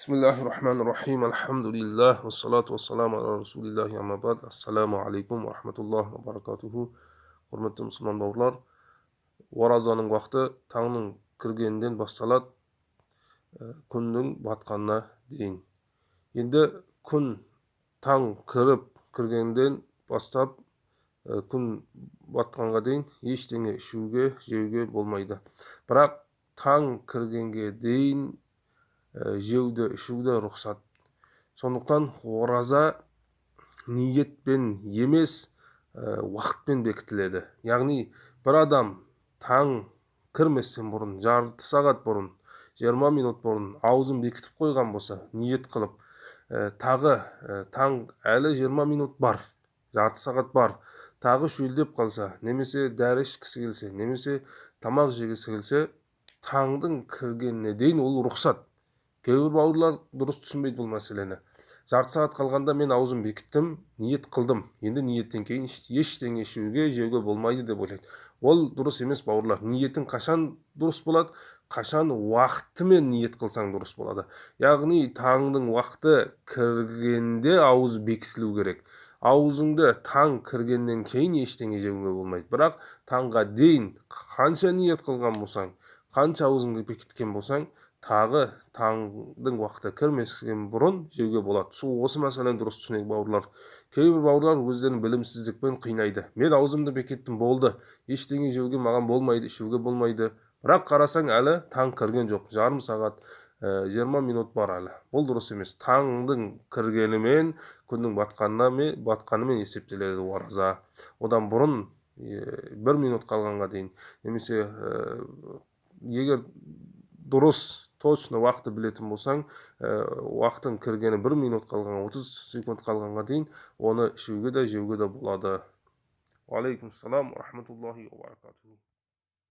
Бисмиллахи рахмани рахим. Альхамдулиллах, уассалату уассаламу аля расулиллахи, амма бад. Ассаламу алейкум уа рахматуллахи уа баракатуху. Құрметті мұсылман бауырлар, оразаның уақыты таңның кіргенінен басталады, күннің батқанына дейін. Енді күн таң кіріп кіргенден бастап күн батқанға дейін ештеңе ішуге, жеуге болмайды. Бірақ таң кіргенге дейін жеуді, ішуді рұқсат. Сондықтан ораза ниетпен емес, уақытпен бекітіледі. Яғни бір адам таң кірместен бұрын, жарты сағат бұрын, 20 минут бұрын аузын бекітіп қойған болса, ниет қылып, тағы таң әлі 20 минут бар, жарты сағат бар, тағы шөлдеп қалса, немесе дәрі ішкісі келсе, немесе тамақ жегісі келсе, таңдың кіргеніне дейін ол рұқсат. Кейбір бауырлар дұрыс түсінбейді бұл мәселені. Жарты сағат қалғанда мен аузым бекіттім, ниет қылдым, енді ниеттен кейін ештеңе ішуге, жеуге болмайды деп ойлайды. Ол дұрыс емес, бауырлар. Ниетің қашан дұрыс болады? Қашан уақытымен ниет қылсаң дұрыс болады. Яғни таңдың уақыты кіргенде ауыз бекітілу керек. Аузыңды таң кіргеннен кейін ештеңе жеуге болмайды. Бірақ таңға дейін қанша ниет қылған болсаң, қанша аузыңды бекіткен болсаң, тағы таңдың уақыты кірместен бұрын жеуге болады. Сол осы мәселені дұрыс түсінейік, бауырлар. Кейбір бауырлар өздерін білімсіздікпен қинайды. Мен аузымды бекіттім, болды, ештеңе жеуге маған болмайды, ішуге болмайды. Бірақ қарасаң, әлі таң кірген жоқ, жарым сағат, 20 минут бар әлі. Бұл дұрыс емес. Таңдың кіргенімен, күннің батқанымен есептеледі ораза. Одан бұрын бір минут қалғанға дейін, немесе егер дұрыс точно уақытты білетін болсаң, уақыттың кіргені бір минут қалған, 30 секунд қалғанға дейін оны ішуге де, жеуге де болады. Уалейкум ассалам уа рахматуллахи уа баракатуху.